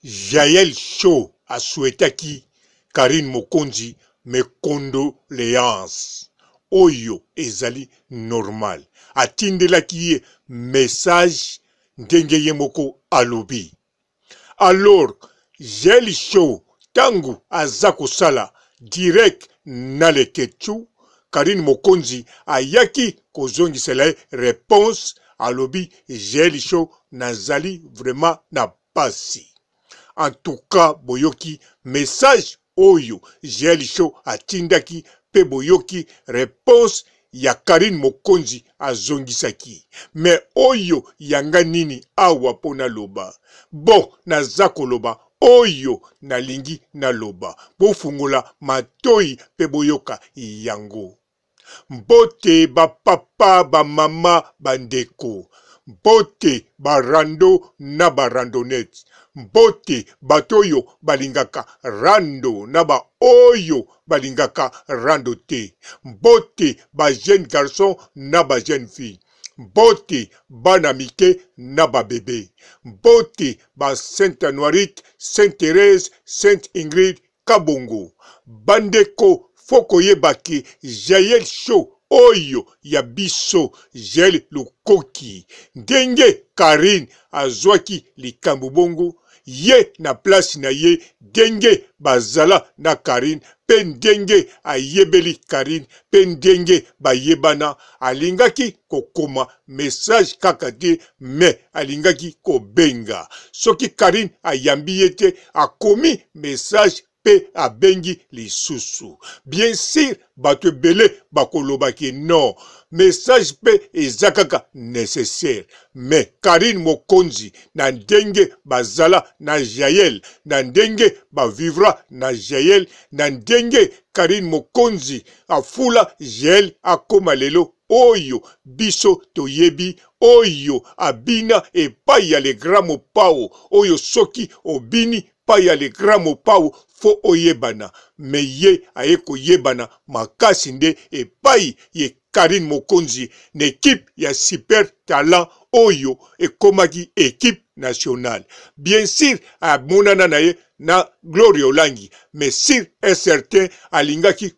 Jael show a souhaitaki Carine Mokonzi mes condoleances oyo ezali normal atindelaki ye message ndenge ye moko alobi alors Jael show tangu aza kosala direct na Leketchou Carine Mokonzi ayaki kozongisela ye reponse alobi Jael show nazali vraiment na pasi. En tout cas boyoki message oyo Jael Show atindaki pe boyoki reponse ya Carine Mokonzi azongisaki. Mais oyo ya nga nini awa po naloba? Bon naza koloba oyo nalingi naloba. Bofungola matoyi pe boyoka yango. Mbote ba papa ba mama ba ndeko mbote ba rando na ba randonnette mbote bato oyo balingaka rando na ba oyo balingaka rando te mbote ba jeune garçon na ba jeune fille mbote bana mike na ba bebe mbote ba sainte anuarite sainte Therèse sainte Ingrid Kabongo bandeko faut koyeba ke jael show oyo ya biso jael lukoki ndenge carine azuaki likambu bongo ye na place na ye denge bazala na carine pe ndenge ayebeli carine pe ndenge bayebana alingaki kokoma message kaka te mais alingaki kobenga soki carine ayambi ye te akomi message pe abengi lisusu bien sur bato ebele bakoloba ke non message pe eza kaka necessaire mais carine mokonzi na ndenge bazala na jael na ndenge ba vivra na jael na ndenge carine mokonzi afula jael akoma lelo oyo biso toyebi oyo abina epai ya le grand mopao oyo soki obini pai ya le grand mopao fo oyebana me ye aye koyebana makasi nde epai ye Carine Mokonzi na equipe ya super talent oyo ekomaki equipe nationale bien sur amonana na ye na Gloria Olangi mais sur et certain alingaki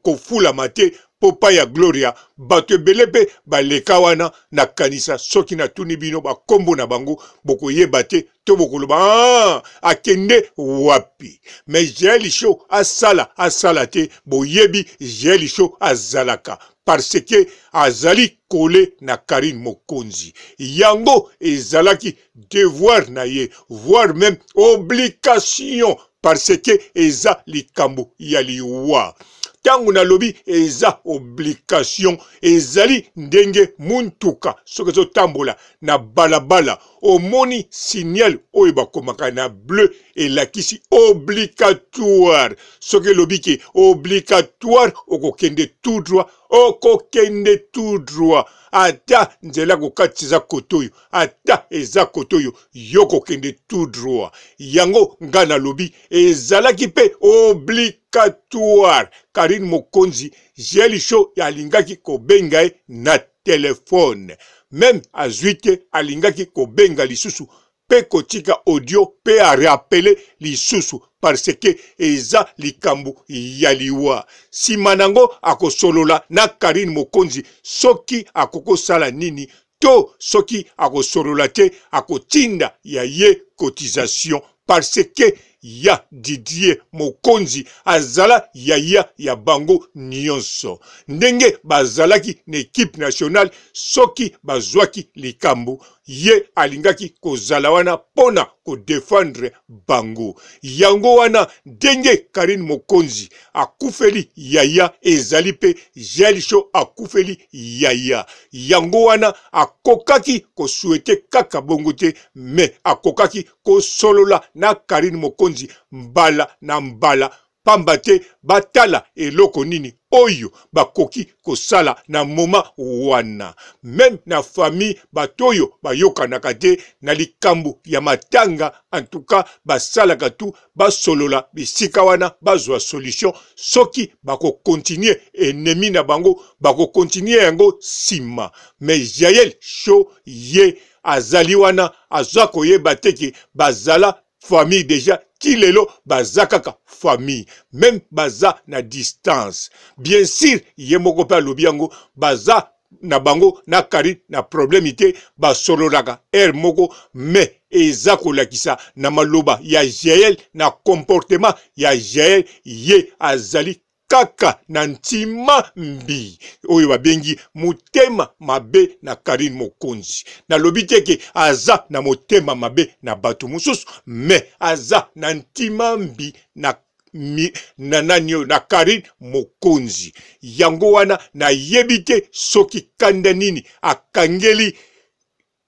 kofulama te mpo pa ya Gloria bato ebele mpe baleka wana nakanisa soki natuni bino bakombo na bango bokoyeba te to bokoloba ah, akende wapi mais Jael Show asala asala te boyebi Jael Show azalaka parce que azali kole na Carine Mokonzi yango ezalaki devoir na ye voire meme obligation parce que eza likambo ya liwa ntango nalobi eza obligation ezali ndenge muntuka soki ezotambola na balabala omoni signal oyo bakomaka na bleu elakisi obligatoire soki elobi ke obligatoire okokende tout droit okokende tout droit ata nzela kokatisa eza kote oyo ata eza kote oyo yo kokende tout droit yango nga nalobi ezalaki mpe obligatoire karine mokonzi gel show alingaki kobenga ye na telefone meme azwi te alingaki kobenga lisusu pe kotika audio pe a rappeler lisusu parce que eza likambo ya liwa sima nango akosolola na Carine Mokonzi soki akokosala nini to soki akosolola te akotinda ya ye cotisation parce que ya Didier Mokonzi azala yaya ya bango nionso ndenge bazalaki na equipe nationale soki bazwaki likambo ye alingaki kozala wana pona ko defendre bango yango wana ndenge Carine Mokonzi akufeli yaya ezali pe Jael Show akufeli yaya yango wana akokaki ko souhaiter kaka bongo te mais akokaki kosolola na Carine Mokonzi mbala na mbala pamba te batala eloko nini oyo bakoki kosala na moment wana. Meme na famille bato oyo bayokanaka te na likambo ya matanga en tout cas basalaka tout basolola bisika wana bazwa solution soki bako continuer ennemi na bango bako continuer yango sima. Mais Jael Show ye azali wana aza koyeba te ke bazala Famille dejà ti lelo baza kaka famille meme baza na distance. Bien sur ye moko pe alobi yango baza na bango na Carine na problème te basololaka heure moko mais eza kolakisa na maloba ya Jael na comportement ya Jael ye azali kaka na ntima mbi oyo babengi motema mabe na Carine Mokonzi. Nalobi te ke aza na motema mabe na bato mosusu mais aza na ntima mbi na mi, na nani oyo na Carine Mokonzi. Yango wana nayebi te soki kanda nini akangeli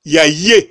ya ye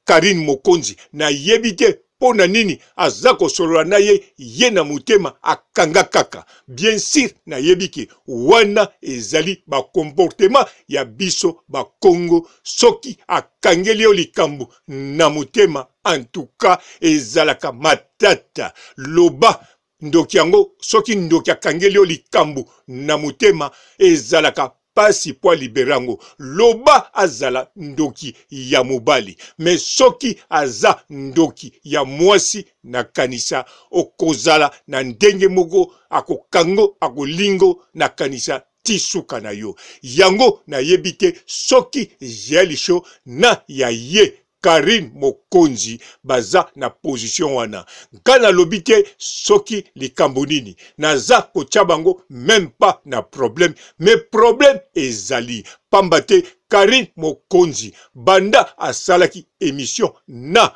Carine Mokonzi. Nayebi te mpo na nini aza kosolola na ye, ye na motema akanga kaka. Bien sur nayebi ke wana ezali ba comportement ya biso ba Kongo, soki akangeli yo likambo na motema en tout cas ezalaka matata. Loba ndoki yango, soki ndoki akangeli yo likambo na motema ezalaka pasi po a libere yango loba azala ndoki ya mobali mais soki aza ndoki ya muasi na kanisa okozala na ndenge moko akokango akolingo na kanisa ti suka na yo yango nayebi te soki jael show na ya ye Carine mokonzi baza na position wana nga nalobi te soki likambo nini naza kotia bango meme pas na problème mais problème ezali pamba te Carine mokonzi banda asalaki emission na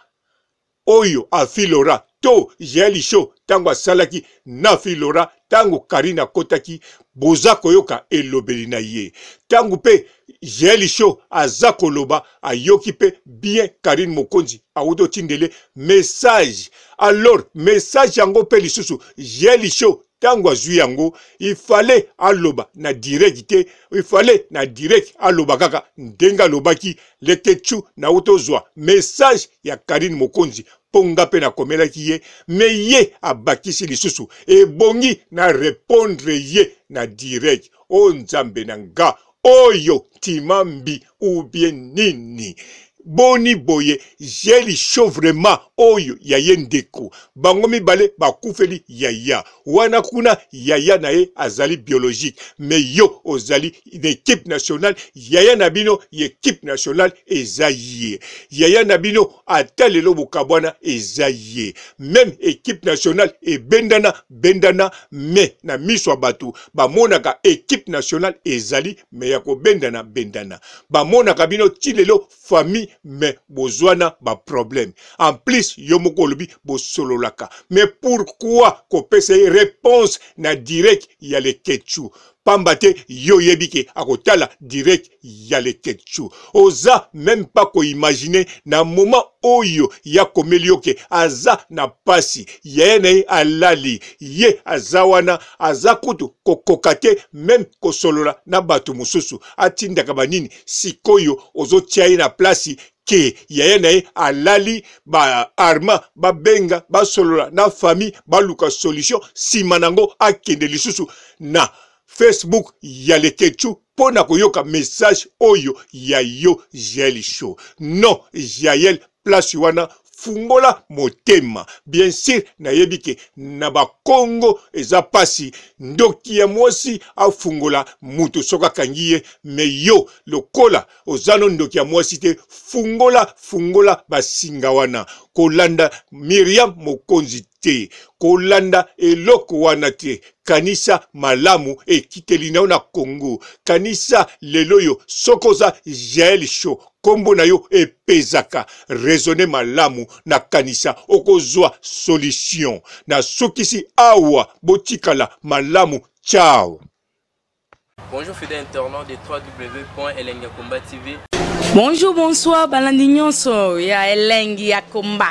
oyo afi Laura to Jael show tango asalaki na fi Laura tango Carine akotaki boza koyoka elobeli na ye tango pe Jael show aza koloba ayoki pe bien Carine Mokonzi awuti otindele message alors message yango pe lisusu Jael show tango azui yango il fallait aloba na direct te il fallait na direct aloba kaka ndenge alobaki leketchou nawuti ozua message ya Carine Mokonzi mpo nga mpe nakomelaki ye me ye abakisi lisusu ebongi na repondre ye na direct o oh, nzambe na nga oyo ntima mbi ou bien nini boni boye jeli show vraiment oyo ya ye ndeko bango mibale bakufeli yaya wana kuna yaya na ye azali biologique mais yo ozali na equipe nationale yaya na bino ya equipe nationale eza ye yaya na bino ata lelo bokabwana eza ye meme equipe nationale ebendana bendana mais na miso ya bato bamonaka equipe nationale ezali mais ya kobendana bendana bamonaka bino ti lelo famille mais bozwana ba problème en plus yo moko olobi bosololaka mais pourquoi kopesa ye réponse na direct ya leketchou pamba te yo oyebi ke akotala direct ya leketchou oza meme pas koimagine na moment oyo ya komeli yo ke aza na pasi yaya na ye alali ye aza wana aza kutu kokoka te meme kosolola na bato mosusu atindaka banini sikoyo ozotia ye na place ke yaya na ye alali ba arma babenga basolola na famille baluka solution nsima nango akende lisusu na facebook ya leketchou mpo na koyoka message oyo ya yo jael show non jael place wana fungola motema bien sur nayebi ke na bakongo eza pasi ndoki ya mwasi afungola mutu soki akangi ye me yo lokola oza no ndoki ya mwasi te fungola fungola basinga wana kolanda Miriam mokonzi te kolanda eloko wana te kanisa malamu ekiteli na yo na Congo kanisa lelo oyo soki oza Jael show kombo na yo epezaka raisonne malamu na kanisa okozwa solution nasukisi awa botikala malamu ciao Bonjour fidèle internaute de www.elengiyakomba TV. Bonjour, bonsoir, balandi nyonso ya Elengi ya Komba.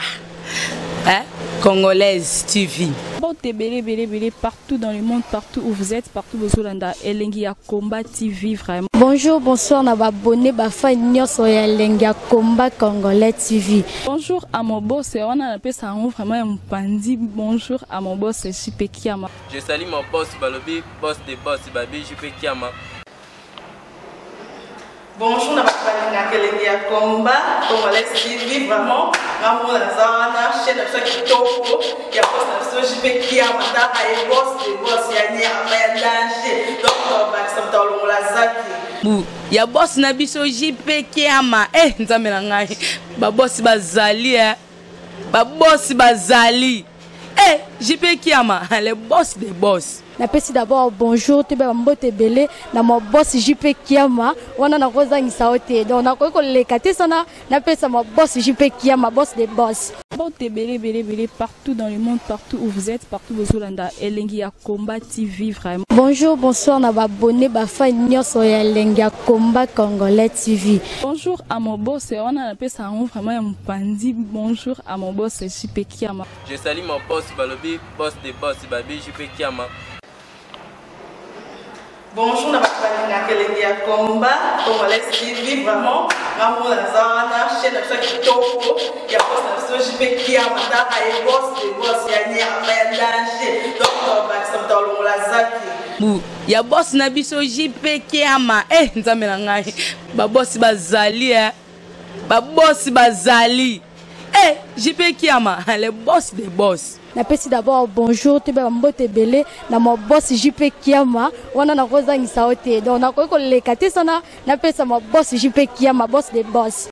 Hein? Congolaise TV. Mbote ebele ebele ebele partout dans le monde, partout où vous êtes, partout bozolanda Elengi ya Combat TV vraiment. Bonjour, bonsoir na ba abonnés ba fans nyonso ya Elengi ya Combat Congolais TV. Bonjour à mon boss, wana napesa yango vraiment ya mopanzi. Bonjour à mon boss JP Kiama. Je salue mon boss balobi boss de boss babi JP Kiama. Bonjour na bato balingaka elengi ya combat congolais TV vraiment nga mona naza wana Chaîne na biso ya kitoko ya boss na biso JP Kiama, taka ye boss de boss ya nyama ya danger. Donc tobakisa moto alongola zaki. Bu ya boss na biso JP Kiama. Eh nzambe na ngai, ba boss bazali eh. Ba boss bazali. Eh JP Kiama, le boss des boss. Napesi d'abord bonjour, toyeba bambote ebele na ma boss JP Kiama. Wana nakozangisa yo te, donc nakoki koleka te sana napesa ma boss JP Kiama, boss de boss. Mbote ebele ebele ebele partout dans le monde, partout où vous êtes, partout bozolanda Elengi ya Combat TV vraiment. Bonjour, bonsoir na baabonné, bafan nyonso ya Elengi ya Combat Congolais TV. Bonjour à mon boss, wana napesa yango vraiment ya mopanzi. Bonjour à mon boss JP Kiama. Je salue mon boss balobi boss de boss babi JP Kiama. Bonjour na bato balingaka Elengi ya Combat Congolais TV vraiment. Ngambo naza wana, chaîne na biso ya kitoko ya boss na biso JP Kiama, taka ye boss de boss ya nyama ya danger. Donc tobakisa moto alongola zaki. Bu ya boss na biso JP Kiama. Eh nzambe na ngai, ba boss bazali eh. Ba boss bazali. Eh JP Kiama, le boss des boss. Napesi d'abord bonjour, toyeba bambote ebele na ma boss JP Kiama. Wana nakozangisa yo te, donc nakoki koleka te sana napesa ma boss JP Kiama, boss de boss.